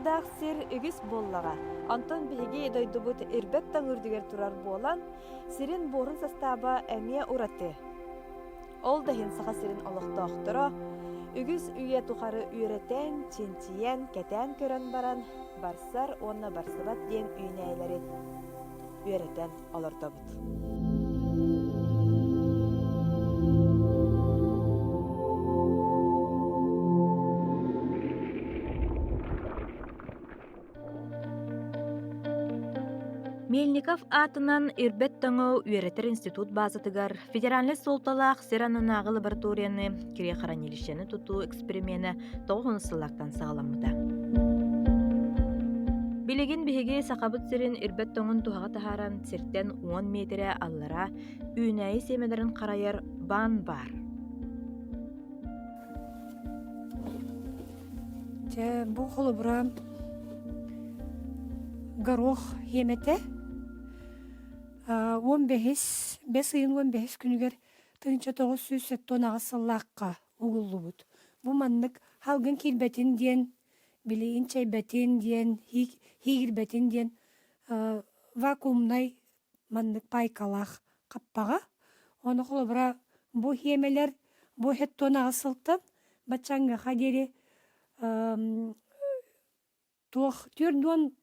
буордаах сир үгүс буоллаҕа. Онтон биһиги дойдубут ирбэт тоҥ үрдүгэр турар буолан, сирин буорун састааба эмиэ ураты. Ол да иһин Саха сирин олохтоохторо үгүс үйэ тухары үөрэтэн, чинчийэн, кэтээн көрөн баран, барсар уонна барсыбат диэн үүнээйилэри үөрэтэн олордобут. Мельников аатынан Ирбэт тоҥу үөрэтэр институт баазатыгар федеральнай суолталаах сир аннынааҕы лабораторияны криохранилищены тутуу эксперименэ 90 сыллартан саҕаламмыта. Билигин биһиги Сахабыт сирин ирбэт тоҥун туһаҕа таһааран сиртэн 10 миэтэрэ аллара үүнээйи сиэмэлэрин харайар баан баар. Чэ, бу холобура горох хиэмэтэ 15 бэс ыйын 15 күнүгэр 1978 сыллаахха угуллубут. Бу маннык халгын киирбэтин диэн, билигин чэйбэтин диэн, хиигирбэтин диэн вакуумнай маннык пайкалаах хаппаҕа. Ону холобура бу хиэмэлэр бу 78 сылтан баччааҥҥыха диэри туох 43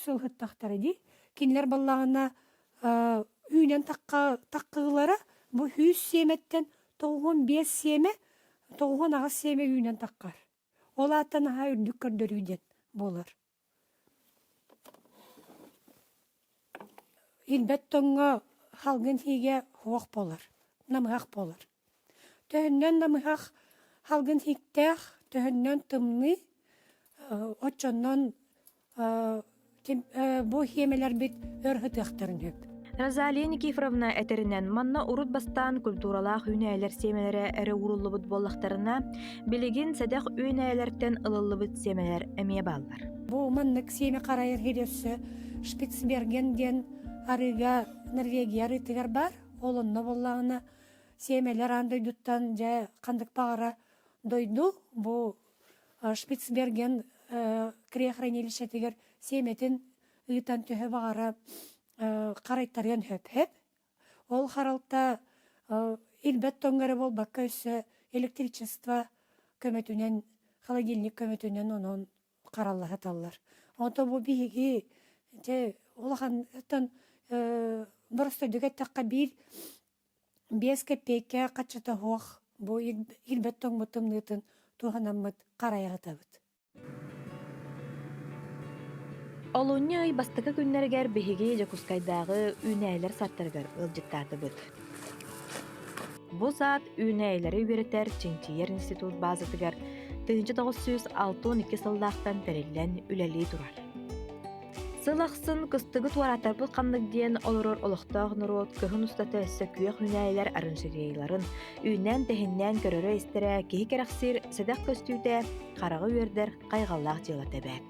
сыл сыттахтара дии. Кинилэр баллаҕына үүнэн таккыылара бу 100 сиэмэттэн 95 сиэмэ, 98 сиэмэ үүнэн таххар. Ол аата наһаа үрдүк көрдөрүү диэн буолар. Ирбэт тоҥҥо халгын сиигэ суох буолар, намыһах буолар. Төһөннөн намыһах халгын сииктээх, төһөннөн тымныы, оччоннон бу хиэмэлэрбит өр сытыахтарын сөп. Розалия Никифоровна этэринэн, манна урут бастаан культуралаах үүнээйилэр сиэмэлэрэ эрэ ууруллубут буоллахтарына, билигин сэдэх үүнээйилэртэн ылыллыбыт сиэмэлэр эмиэ бааллар. Бу маннык сиэмэ харайар сир өссө Шпицберген диэн арыыга Норвегия арыытыгар баар. Ол онно буоллаҕына сиэмэлэр аан дойдуттан дьэ ханнык баҕара дойду бу Шпицберген криохранилищетигэр сиэмэтин ыытан төһө баҕара харайтарыан сөп. Ол харалта ирбэт тоҥ эрэ буолбакка өссө электричество көмөтүнэн, холодильник көмөтүнэн онон харалла сыталлар. Онтон бу биһиги дьэ улахантан боростуойдук эттэххэ биир 5 кэппиэйкэ хаччата суох бу ирбэт тоҥмут тымныытын туһанаммыт харайа сытабыт. Олунньу ый бастакы күннэригэр биһиги Дьокуускайдааҕы үүнээйилэр саадтарыгар ыалдьыттаатыбыт. Бу саад үүнээйилэри үөрэтэр чинчийэр институт баазатыгар 1962 сыллаахтан тэриллэн үлэлии турар. Сыл ахсын кыстыгы туоратарбыт ханнык диэн олорор олохтоох норуот кыһын устата өссө күөх үүнээйилэр оранжереяларын үүннээн-тэһиннээн көрөрө-истэрэ киһи кэрэхсиир сэдэх көстүүтэ хараҕы үөрдэр хайҕаллаах дьыалата эбээт.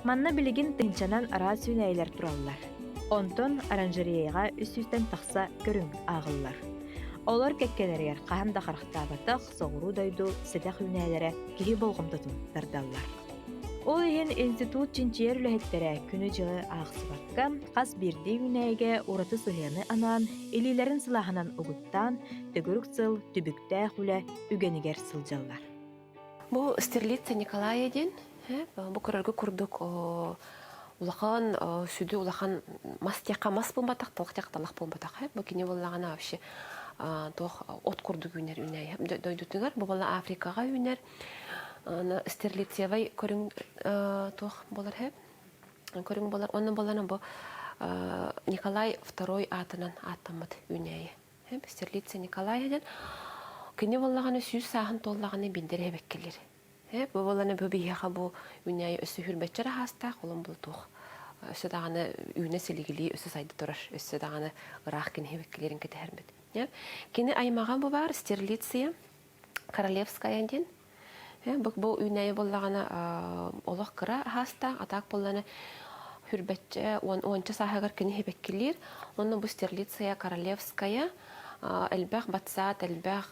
Манна билигин тыһыынчанан араас үүнээйилэр тураллар. Онтон оранжереяҕа үс сүүстэн тахса көрүҥ ааҕыллар. Олор кэккэлэригэр хаһан да харахтаабатах соҕуруу дойду сэдэх үүнээлэрэ киһи болҕомтотун тардаллар. Ол иһин институт чинчийэр үлэһиттэрэ күнү-дьылы аахсыбакка, хас биирдии үүнээйигэ ураты сыһыаны анаан, илиилэрин сылааһынан угуттаан, төгүрүк сыл түбүктээх үлэ үгэнигэр сылдьаллар. Бу Стерлица Николая диэн бу көрөргө курдук улахан сүдү улахан мас диэххэ мас буолбатах, талах диэххэ талах буолбатах. Бу кини буоллаҕына вообще туох от курдук үүнэр үүнээйи дойдутугар бу буолла Африкаҕа үүнэр стерлицевай көрүҥ туох буолар һэ көрүҥ буолар онно буолан бу Николай II аатынан ааттаммыт үүнээйи стерлица Николай диэн кини буоллаҕына 100 сааһын туоллаҕына биирдэр эбэккэлэр бу буоллаҕына бу биһиэхэ бу үүнээйи өссө хүрбэччэр аһаастаах олон бу туох өссө даҕаны үүнэ силигилии өссө сайда турар өссө даҕаны ыраах кини эбэккэлэрин кэтэһэрбит кини аймаҕа бу баар стерлиция Королевская диэн. Бу, бу үүнээйи буоллаҕына олох кыра аһаастаах, атаак буоллаҕына хүрбэччэ, уонча сааһыгар кини сибэккилиир. Онно бу стерлиция королевская. Элбэх батсаат, элбэх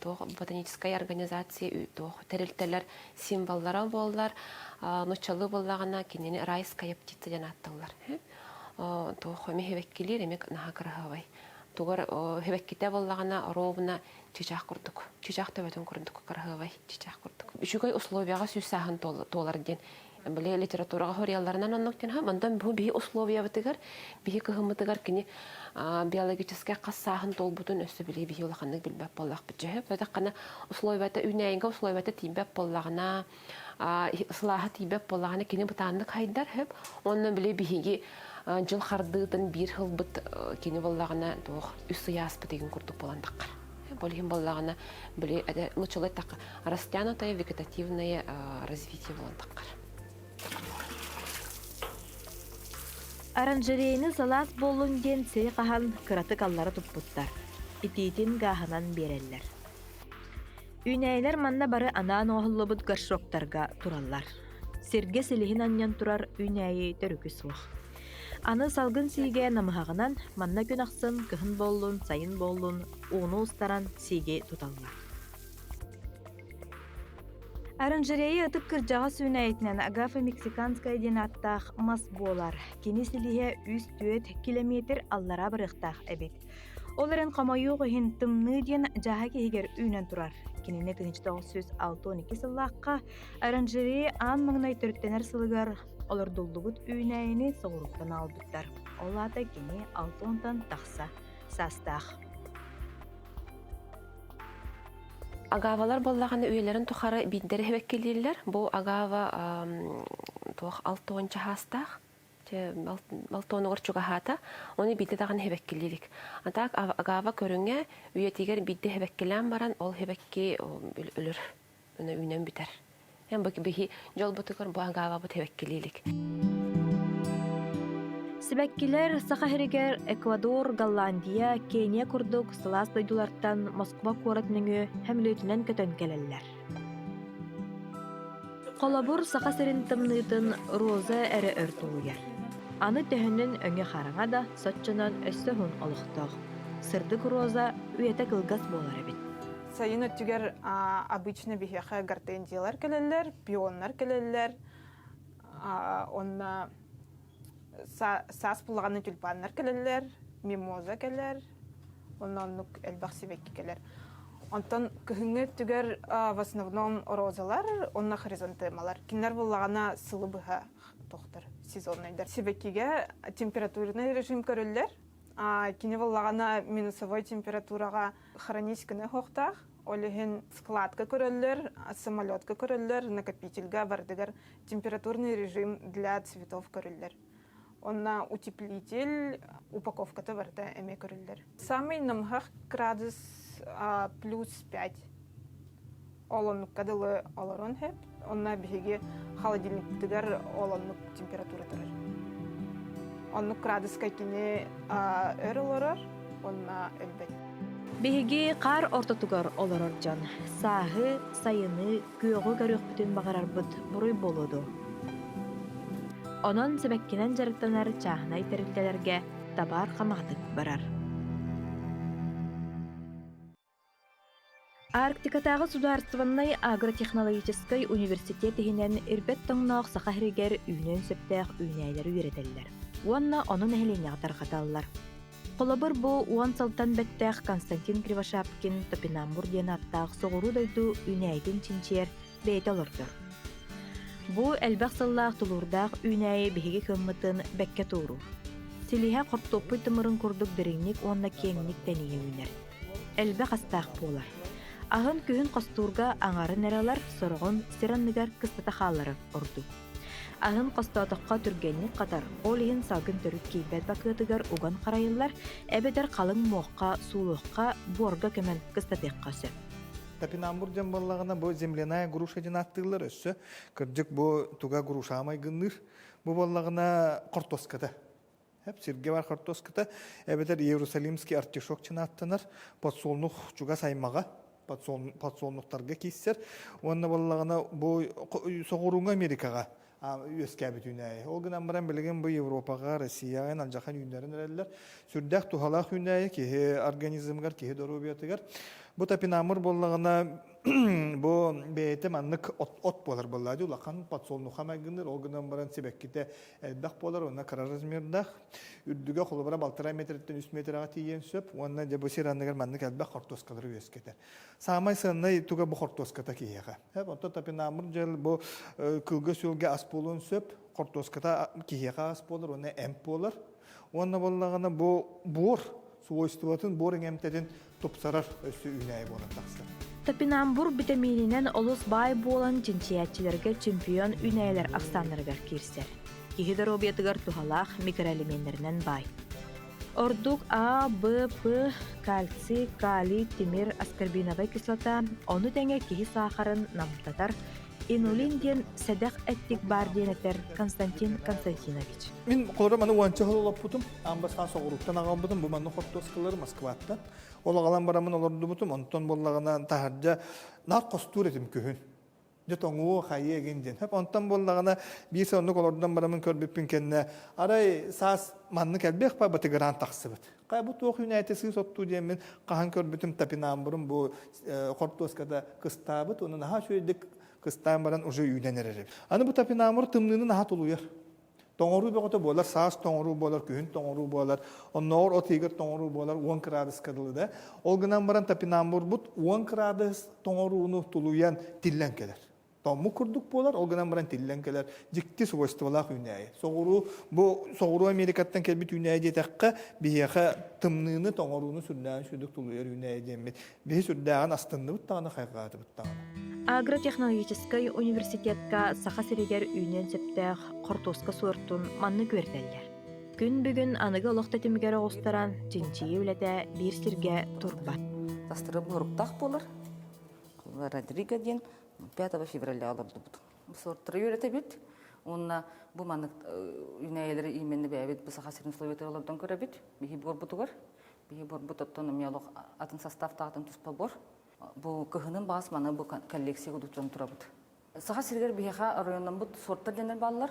туох ботаническай организация туох тэрилтэлэр символлара буоллар, нуччалыы буоллаҕына кинини райская птица диэн аатталлар. Туох эмиэ хэбэккилиир эмиэ наһаа кыраһыабай. Тугар хэбэккитэ буоллаҕына ровно чычаах курдук, чычаах төбөтүн курдук кыраһыабай чычаах курдук. Үчүгэй условияҕа сүүс сааһын туолар диэн били литератураҕа хоруйалларынан оннук диэн онтон бу биһи условиябытыгар биһи кыһыммытыгар кини биологическай хас сааһын туолбутун өссө били биһи улаханнык билбэт буоллахпыт дьөһө бөтөххөнө условията үүнээйигэ условията тиийбэт буоллаҕына сылааһа тиийбэт буоллаҕына кини бытааннык хайдар хөп уонна били биһиги дьыл хардыытын биир сылбыт кини буоллаҕына туох үс ыйааспыт игин курдук буолан таххар Ол иһин буоллаҕына били нуччалыы эттэххэ растянутое вегетативное развитие буолан таххар. Оранжерейны сылаас буоллун диэн сири хаһан кыратык аллара туппуттар. Итиитин гааһынан биэрэллэр. Үүнээйилэр манна бары анаан оҥоһуллубут горшоктарга тураллар. Сиргэ силиһин анньан турар үүнээйи төрүкү суох. Аны салгын сиигэ намыһаҕынан манна күн ахсын кыһын буоллун, сайын буоллун ууну устаран сииги туталлар. Оранжерея ытык кырдьаҕас үүнээйитинэн Агафа Мексиканская диэн ааттаах мас буолар. Кини силиһэ 3-4 километр аллараа барыахтаах эбит. Ол эрэн хомойуох иһин тымныы диэн дьааһык иһигэр үүнэн турар. Кинини 1962 сыллаахха оранжерея аан маҥнай төрүттэнэр сылыгар олордуллубут үүнээйини соҕурууттан аҕалбыттар. Ол аата кини алта уонтан тахса саастаах. Агавалар буоллаҕына үйэлэрин тухары биирдэрэ эбэккилииллэр. Бу агава туох 60 чаһаастаах. Балтуонугар чугаһаата, ону биирдэ даҕаны хэбэккилиилик. А так агава көрүҥэ үйэтигэр биирдэ хэбэккилээн баран, ол хэбэкки өлөр, үүнэн бүтэр. Эн бу биһи дьолбутугар бу агавабыт хэбэккилиилик. Сибэккилэр Саха сиригэр Эквадор, Голландия, Кения курдук сылаас дойдулартан Москва куорат нөҥүө сөмөлүөтүнэн көтөн кэлэллэр. Холобур, Саха сирин тымныытын роза эрэ өр тулуйар. Аны төһөнөн өҥө хараҥа да, соччонон өссө уһун олохтоох. Сырдык роза үйэтэ кылгас буолар эбит. Сайын өттүгэр обычно биһиэхэ гортензиялар кэлэллэр, пионнар кэлэллэр, онно саас буллаҕына тюльпаннар кэлэллэр, мимоза кэлэр, онно оннук элбэх сибэкки кэлэр. Онтон кыһыҥҥы өттүгэр в основном розалар уонна хризантемалар. Кинилэр буллаҕына сылы быһа тохтор сезоннайдар. Сибэккигэ температурный режим көрүллэр. Кини буллаҕына минусовой температураҕа хранить гына оһохтоох. Ол иһин складка көрөллөр, самолетка көрөллөр, накопительга бардыгар температурный режим для цветов көрүллэр. Онно утеплитель упаковката барыта эмиэ көрүллэр. Самый намыһах градус плюс 5. Ол оннукка дылы олорон сөп. Онно биһиги холодильникпытыгар ол оннук температура турар. Оннук градуска кини өр олорор, онно өлбөт. Биһиги хаар ортотугар олорор дьон сааһы, сайыны, күөҕү көрүөхпүтүн баҕарарбыт буруй буолуо дуо? Онон сибэккинэн дьарыктанар чааһынай тэрилтэлэргэ табаар хамаҕатык барар. Арктикатааҕы судаарыстыбаннай агротехнологическай университет иһинэн ирбэт тоҥноох Саха сиригэр үүнүөн сөптөөх үүнээйилэри үөрэтэллэр уонна ону нэһилиэнньэҕэ тарҕаталлар. Холобур, бу уон сылтан бэттэх Константин Кривошапкин топинамбур диэн ааттаах соҕуруу дойду үүнээйитин чинчийэр бэйэтэ олордор. Бу элбэх сыллаах тулуурдаах үүнээйи биһиги кыаммытын бэккэ туоруур. Силиһэ хортуоппуй тымырын курдук дириҥник уонна киэҥник тэнийэ үүнэр. Элбэх астаах буолар. Аһын күһүн хостуурга аҥарын эрэ ылар, сороҕун сир анныгар кыстата хаалларар ордук. Аһын хостоотоххо түргэнник хатар, ол иһин салгын төрүт киирбэт бакыатыгар уган харайыллар эбэтэр халыҥ муохха, суулуохха, буорга көмөн кыстатыахха сөп. Топинамбур диэн буоллаҕына бу земляная груша диэн ааттыыллар өссө. Кырдьык бу туга груша майгынныыр. Бу буоллаҕына хортуоската. Сиргэ бар хортуоската эбэтэр Иерусалимский артишок диэн ааттанар подсолнух чугас аймаҕа подсолнухтарга кииссэр. Уонна буоллаҕына бу соҕурууҥу Америкаҕа. үөскээбит үүнээйи. Ол гынан баран билигин бу Европаҕа, Россияҕа алдьархан үүннэрэн эрэллэр. Сүрдээх туһалаах үүнээйи киһи организмыгар, киһи доруобуйатыгар. Бу топинамур буоллаҕына бу бэйэтэ маннык от, от буолар буоллаа дии улахан подсолнуха майгынныыр ол гынан баран сибэккитэ элбэх буолар уонна кыра размердаах үрдүгэ холобура балтараа метртэн үс метрэҕэ тиийиэн сөп уонна дьэ бу сир анныгар маннык элбэх хортуоскалары үөскэтэр саамай сыаннай туга бу хортуоската киһиэхэ онтон топинамур дьэл бу кылга-сүөлгэ ас буолуон сөп хортуоската киһиэхэ ас буолар уонна эмп буолар уонна буоллаҕына бу буор свойствотын буор иҥэмтэтин тупсарар өссө үүнээйи буолан тахсар. Топинамбур битэмиининэн олус баай буолан чинчийээччилэргэ чемпион үүнээйилэр ахсааннарыгар киирсэр. Киһи доруобуйатыгар туһалаах микроэлеменнэринэн баай. Ордук А, Б, П, кальций, калий, тимир, аскорбиновай кислота, ону тэҥэ киһи саахарын намтатар Инулин диэн сэдэх эттик баар диэн этэр Константин Константинович. Мин холоро маны уонча сыл олоппутум. Аан бастаан соҕурууттан аҕалбытым. Бу манна хортуоскалары Москваттан. Ол аҕалан бараммын олордубутум. Онтон буоллаҕына таһырдьа наар хостуур этим күһүн. Дьэ тоҥуо хайыа гин диэн. Онтон буоллаҕына биир сыл оннук олордон бараммын көрбүппүн кэннэ арай саас маннык элбэх ба бытыгыраан тахсыбыт. Хай бу туох үүнээти сыыс оттуу диэммин хаһан көрбүтүм топинамбурум бу хортуоската кыстаабыт уонна наһаа үчүгэйдик кыстаан баран уже үүнэн эрэр эбит. Аны бу топинамур тымныыны наһаа тулуйар. Тоҥоруу бөҕөтө буолар, саас тоҥоруу буолар, күһүн тоҥоруу буолар, оннооҕор от ыйыгар тоҥоруу буолар 10 кыраадыска дылы да. Ол гынан баран топинамбурбут 10 кыраадыс тоҥорууну тулуйан тиллэн кэлэр. Тоҥмут курдук буолар, ол гынан баран тиллэн кэлэр дьикти свойстволаах үүнээйи. Соҕуруу бу соҕуруу Америкаттан кэлбит үүнээйи диэтэххэ, биһиэхэ тымныыны, тоҥорууну сүрдээҕин сүрдүк тулуйар үүнээйи диэммит. Биһи сүрдээҕин астынныбыт даҕаны, хайҕаатыбыт даҕаны. Агротехнологическай университетка Саха сиригэр үүнүөн сөптөөх хортуоска суортун маннык үөрдэллэр. Күн бүгүн аныгы олох тэтимигэр оҕустаран, чинчийии үлэтэ биир сиргэ турбат. Тастыры буоруктаах буолар. Родриго диэн 5 февраля олордубут. Сорттары үөрэтэбит. Уонна бу маннык үүнээйилэри именно бэйэбит бу Саха сирин условиятыгар олордон көрөбүт. Биһи буорбутугар. Биһи буорбут оттон эмиэ олох атын составтаах туспа буор. Бу кыһынын баас маны бу коллекция кудутан турабыт. Саха сиригэр биһиэхэ оройуоннаммыт сорттар диэннэр бааллар.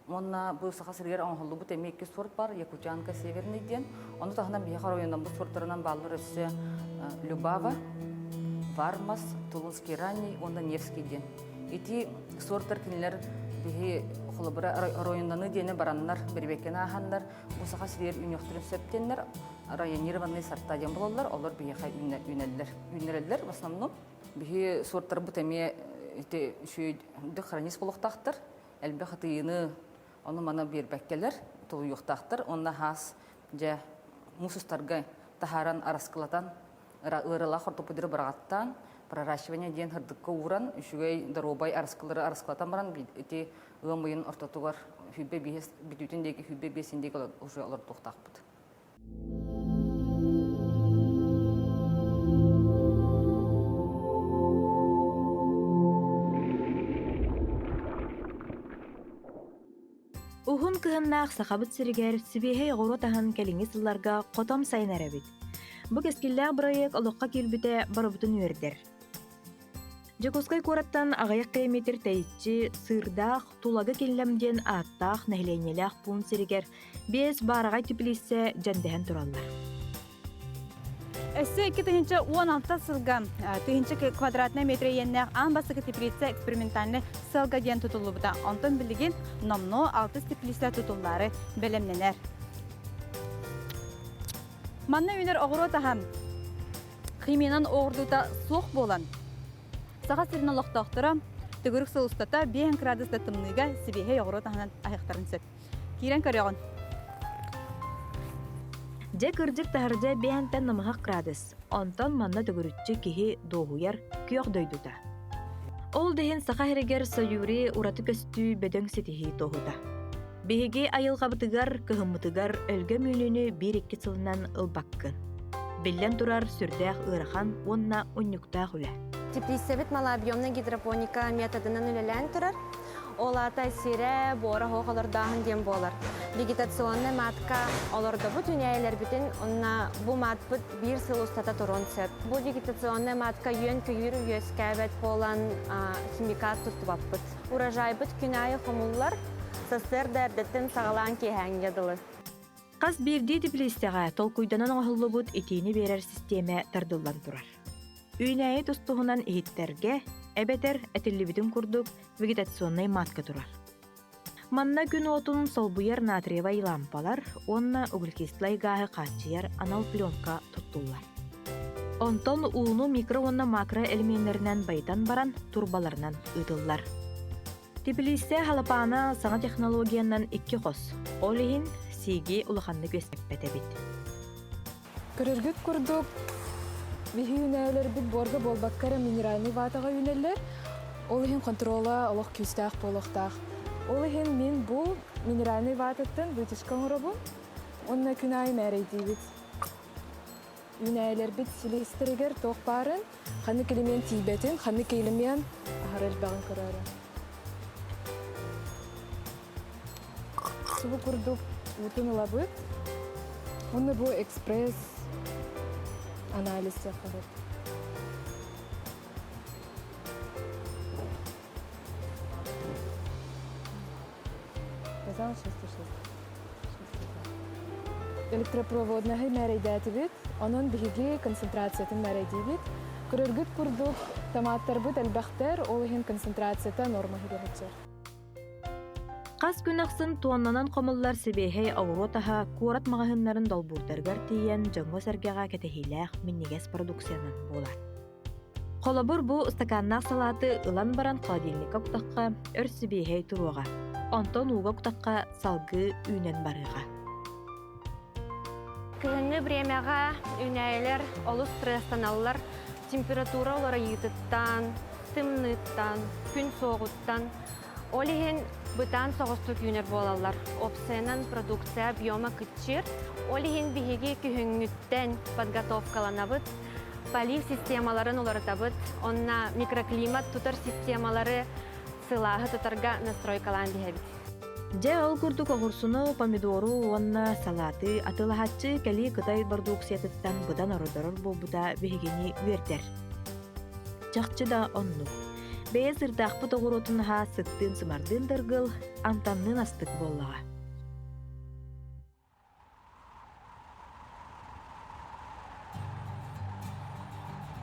Уонна бу Саха сиригэр оҥоһуллубут эмиэ икки сорт бар, Якутянка Северный диэн. Ону таһынан биһиэхэ оройуоннаммыт сорттарынан бааллар өссө Любава, Вармас, Тулунский ранний уонна Невский диэн. Ити сорттар кинилэр биһи холобура оройуоннаныы диэни бараннар, бэрибэккэни ааһаннар, бу Саха сиригэр үүнүөхтэрин сөп диэннэр районированный сорта диэн буолаллар, олор биһиэхэ үүнэллэр. Үүннэрэллэр в основном. Биһи суортарбыт эмиэ ити үчүгэйдик хронист буолуохтаахтар, элбэх ытыйыыны ону-маны биэрбэккэлэр тулуйуохтаахтар уонна хаас дьэ муус устарга таһааран араскылатан ыарыылаах хортоппудуру быраҕаттаан проращивание диэн һырдыкка ууран үчүгэй доруобай араскылары араскылатан баран ити ыам ыйын ортотугар сүүрбэ биэс бүтүүтүн диэки сүүрбэ биэсин диэки уже олордуохтаахпыт. Уһун кыһыннаах Сахабыт сиригэр сибиэһэй оҕуруот аһын кэлиҥҥи сылларга хотом сайын эрэбит. Бу кэскиллээх бырайыак олоххо киирбитэ барыбытын үөрдэр. Дьокуускай куораттан аҕыйах километр тэйиччи Сыырдаах, Тулагы Киллэм диэн ааттаах нэһилиэнньэлээх пуун сиригэр биэс баараҕай түпүлииссэ дьэндэһэн тураллар. Өссө 2016 сылга тыһыынча квадратнай метр иэннээх аан бастакы теплица экспериментальнай сыалга диэн тутуллубута. Онтон билигин номнуо алтыс теплица тутуллаары бэлэмнэнэр. Манна үүнэр оҕуруот аһа химиянан оҕурдуута суох буолан, Саха сирин олохтоохторо төгүрүк сыл устата 5 градуста тымныыга сибиэһэй оҕуруот аһынан аһыахтарын сөп. Киирэн көрөҕүн. Дьэ кырдьык таһырдьа биэһэнтэн намыһах градус, онтон манна төгүрүччү киһи дуоһуйар күөх дойдута. Ол да иһин Саха сиригэр Сойуури ураты көстүү бөдөҥ ситиһии туоһута. Биһиги айылҕабытыгар, кыһыммытыгар өлгөм үүнүүнү биир-икки сылынан ылбаккын. Биллэн турар, сүрдээх ыарахан уонна унньуктаах үлэ. Теплицэбит малообъемнай гидропоника методынан үлэлээн турар. Ол аата сирэ, буора суох олордооһун диэн буолар. Вегетационнай матка олордобут үүнээйилэрбитин уонна бу матпыт биир сыл устата туруон сөп. Бу вегетационнай матка үөн-көйүүр үөскээбэт буолан химикат туттубаппыт. Урожайбыт күн аайы хомуллар, сарсыарда эрдэттэн саҕалаан киэһээҥҥэ дылы. Хас биирдии теплицэҕэ толкуйданан оҥоһуллубут итиини биэрэр систиэмэ тардыллан турар. Үүнээйи тус-туһунан иһиттэргэ, эбэтэр этиллибитин курдук, вегетационнай матка турар. Манна күн уотун солбуйар натриевай лампалар уонна углекислай гааһы хааччыйар анал пленка туттуллар. Онтон ууну микро уонна макроэлеменнэринэн байытан баран турбаларынан ыытыллар. Тбилиси халапаана саҥа технологиянан икки хос, ол иһин сииги улаханнык үөскэппэт эбит. Көрөргүт курдук, биһи үүнээйилэрбит буорга буолбакка эрэ минеральный ватаҕа үүнэллэр. Ол иһин хонтуруола олох күүстээх буолуохтаах. Ол иһин мин бу минеральный вататтан вытяжка оҥоробун уонна күн аайы мээрэйдиибит. Үүнээйилэрбит силистэригэр туох баарын, ханнык элемент тиийбэтин, ханнык элемент аһара элбэҕин көрөөрү. Субу курдук уутун ылабыт. Уонна бу экспресс анализ диэххэ Казалось, 6,6. Электропроводнаһы мээрэйдээтибит, онон биһиги концентрациятын мээрэйдиибит. Көрөргүт курдук, томаттарбыт элбэхтэр, ол иһин концентрацията норма иһигэр сылдьар. Хас күн ахсын туоннанан хомуллар сибиэһэй оҕуруот аһа куорат маҕаһыыннарын долбуурдарыгар тиийэн дьоҥҥо-сэргэҕэ кэтэһиилээх минньигэс продукциянан буолар. Холобур, бу ыстакааннаах салааты ылан баран холодильникка уктахха өр сибиэһэй туруоҕа, онтон ууга уктахха салгыы үүнэн барыаҕа. Кыһыҥҥы бириэмэҕэ үүнээйилэр олус стресстаналлар, температура уларыйыытыттан, тымныыттан, күн суоҕуттан. Ол иһин бытаан соҕустук үүнэр буолаллар. Опциянан продукция объема кыччыыр. Ол иһин биһиги күһүҥҥүттэн подготовкаланабыт, полив системаларын уларытабыт, онно микроклимат тутар системалары сылааһы тутарга настройкалаан биһэбит. Дьэ, ол курдук оҕурсуну, помидору уонна салааты атыылаһааччы кэлии Кытай бородууксуйатыттан быдан ордорор буолбута биһигини үөрдэр. Чахчы да оннук. Бэйэ сырдаахпыт оҕуруотун аһа сыттыын-сымардыын дыргыл, амтанныын астык буоллаҕа.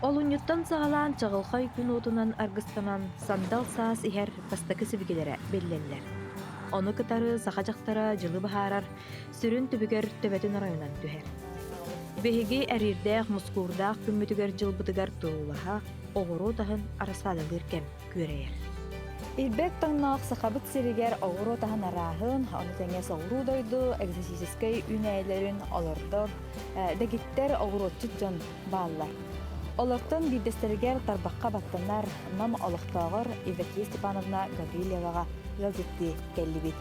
Олунньуттан саҕалаан чаҕылхай күн уотунан аргыстанан сандал саас иһэр бастакы сибикилэрэ биллэллэр. Ону кытары саха дьахтара дьылы быһаарар сүрүн түбүгэр төбөтүн оройунан түһэр. Биһиги эриирдээх, мускуурдаах күммүтүгэр-дьылбытыгар туруулаһа, оҕуруот аһын арассаадалыыр кэм күөрэйэр. Ирбэт тоҥноох Сахабыт сиригэр оҕуруот аһын арааһын, ону тэҥэ соҕуруу дойду экзотическай үүнээйилэрин олордор дэгиттэр оҕуруотчут дьон бааллар. Олортон биирдэстэригэр тарбахха баттанар Нам олохтооҕор Евдокия Степановна Гаврильеваҕа ыалдьыттыы кэллибит.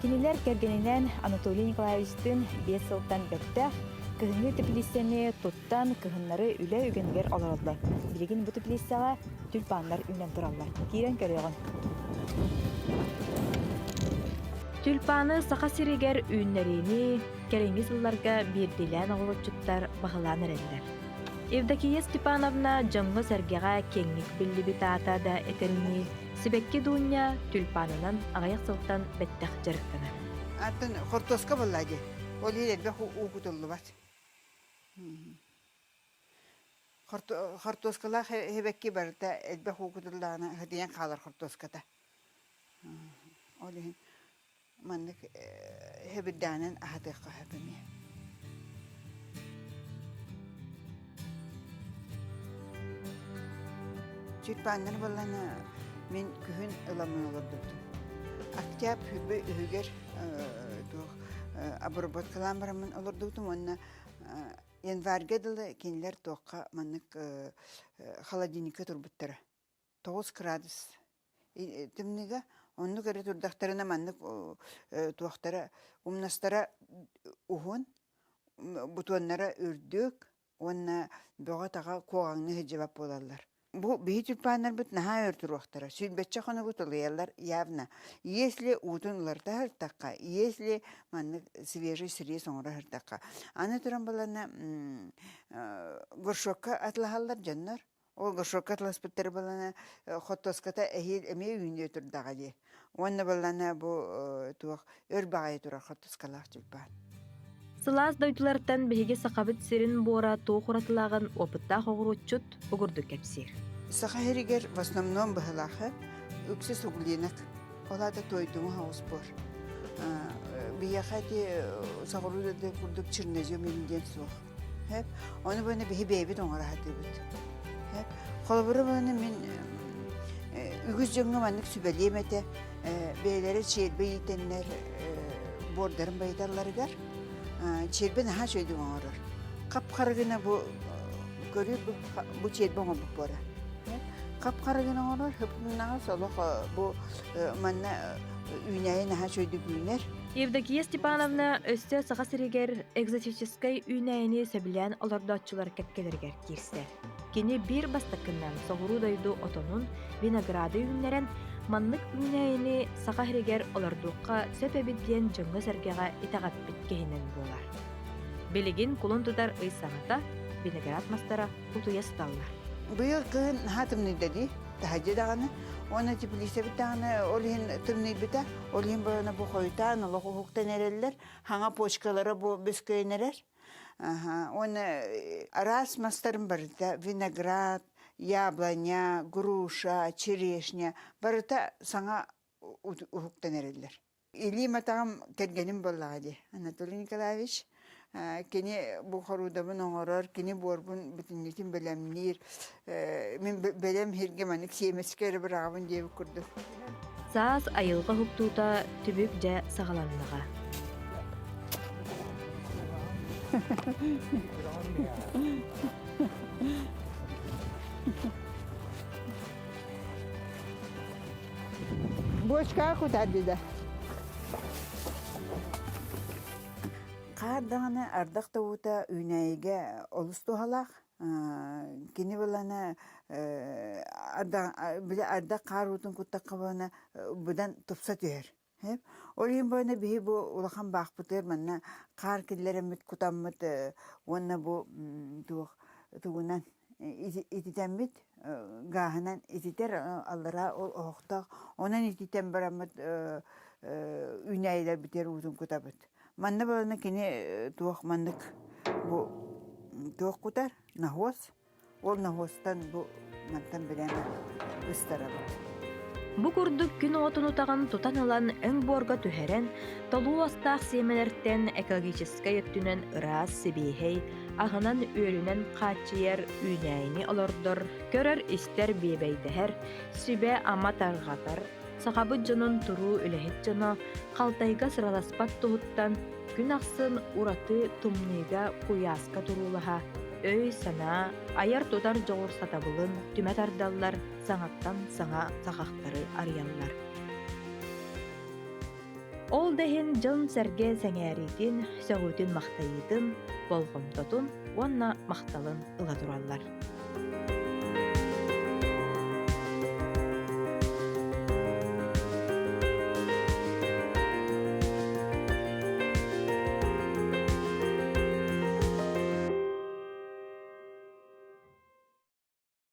Кинилэр кэргэнинэн Анатолий Николаевичтыын 5 сылтан бэттэх кыһыҥҥы теплицэни туттан кыһыннары үлэ үгэнигэр олороллор. Билигин бу теплицэҕэ тюльпаннар үүнэн тураллар. Киирэн көрүөҕүҥ. Тюльпаны Саха сиригэр үүннэриини кэлиҥҥи сылларга биирдиилээн оҕуруотчуттар баһылаан эрэллэр. Евдокия Степановна дьоҥҥо-сэргэҕэ киэҥник биллибит аата да этэринии, Сибэкки Дуунньа тюльпанынан аҕыйах сылтан бэттэх дьарыктанар. Атын хортуоска буолла дии. Ол иһин элбэх уу кутуллубат. Хортуоскалаах эбэкки барыта элбэх уу кутуллаҕына сытыйан хаалар хортуоската. Ол иһин маннык хэбирдэҕинэн аһатыахха сөп эмиэ. Тюльпаннар буоллана мин күһүн ыламмын олордубутум. Октябрь хүрбэ үһүгэр туох обработкалаан бараммын олордубутум уонна январьга дылы кинилэр туохха маннык холодильникка турбуттара. 9 градус тымныыга оннук эрэ турдахтарына маннык туохтара умнастара уһун, бутуоннара үрдүк уонна бөҕө-таҕа куоҕаҥныы сылдьыбат буолаллар. Бу биһи тюльпаннарбыт наһаа өр туруохтара. Сүүрбэччэ хонугу тулуйаллар явно. Если уутун уларыта сыртахха, если маннык свежий сырье оҥоро сыртахха. Аны туран балана горшокка атылаһаллар дьоннор. Ол горшокка атыласпыттары балана хоттоската эһиил эмиэ үүнүө турдаҕа дии. Уонна балана бу туох өр баҕайы турар хоттоскалаах тюльпан. Сылаас дойдулартан биһиги Сахабыт сирин буора туох уратылааҕын опыттаах оҕуруотчут угурдук кэпсиир. Саха сиригэр в основном быһылаахы үксэ суглинок. Ол аата туойдуҥу хаҕыс буор. Биһиэхэ ити соҕуруу да курдук чернозем диэн суох. Ону буону биһи бэйэбит оҥоро сатыыбыт. Холобура буону мин үгүс дьоҥҥо маннык сүбэлиэм этэ. Бэйэлэрэ чиэрбэ иитэннэр буордарын байыталларыгар чиэрбэ наһаа үчүгэйдик оҥорор. Хап-хара гына бу көрүү бу чиэрбэ оҥорбут буора. Хап-хара гына оҥорор, хып-хымнаҕас олох бу манна үүнээйи наһаа үчүгэйдик үүнэр. Евдокия Степановна өссө Саха сиригэр экзотическай үүнээйини сөбүлээн олордооччулар кэккэлэригэр киирсэр. Кини биир бастакынан соҕуруу дойду отонун, винограды үүннэрэн, маннык үүнээйини Саха сиригэр олордуохха сөп эбит диэн дьоҥҥо-сэргэҕэ итэҕэппит киһинэн буолар. Билигин кулун тутар ый саҥата виноград мастара утуйа сыталлар. Быйыл кыһын наһаа тымныйда дии, таһырдьа даҕаны. Уонна теплицэбит даҕаны ол иһин тымныйбыта. Ол иһин бойоно бу хойутаан олох уһуктан эрэллэр. Хаҥа почкалара бу бүскөйөн эрэр. Уонна араас мастарын барыта виноград, яблоня, груша, черешня барыта саҥа уһуктан эрэллэр. Илиим атаҕым кэргэним буоллаҕа дии, Анатолий Николаевич. Кини бу хоруудабын оҥорор, кини буорбун бүтүннүүтүн бэлэмниир. Мин бэлэм сиргэ маннык сиэмэскэ эрэ быраҕабын диэбит курдук. Саас айылҕа уһуктуута түбүк дьэ саҕаланнаҕа. Бочкаҕа кутаарды да. Хаар даҕаны ардах да уута үүнээйигэ олус туһалаах. Кини былана били ардах хаар уутун куттахха буолана быдан тупса түһэр. Ол иһин буолана биһи бу улахан баахпытыгар манна хаар киллэрэммит кутаммыт уонна бу туох тугунан ититэммит гааһынан ититэр аллараа ол оһохтоох онон ититэн бараммыт үүнээйилэрбитигэр уутун кутабыт манна буолана кини туох маннык бу туох кутар наһуос Ол ноһуостан бу мантан билэн ыстарабыт. Бу курдук күн оҕотун утаҕын тутан ылан өҥ буорга түһэрэн, толуу астаах сиэмэлэртэн экологическай өттүнэн ыраас, сибиэһэй, аһынан-үөлүнэн хааччыйар үүнээйини олордор, көрөр-истэр, биэбэйдэһэр, сүбэ-ама тарҕатар, сахабыт дьонун туруу үлэһит дьоно халтайга сыраласпат туһуттан күн ахсын ураты тымныыга куйааска туруулаһа, өй-санаа, айар-тутар дьоҕур сатабылын түмэ тардаллар, саҥаттан саҥа саҕахтары арыйаллар. Ол да иһин дьон-сэргэ сэҥээриитин, сөҕүүтүн-махтайыытын, болҕомтотун уонна махталын ыла тураллар.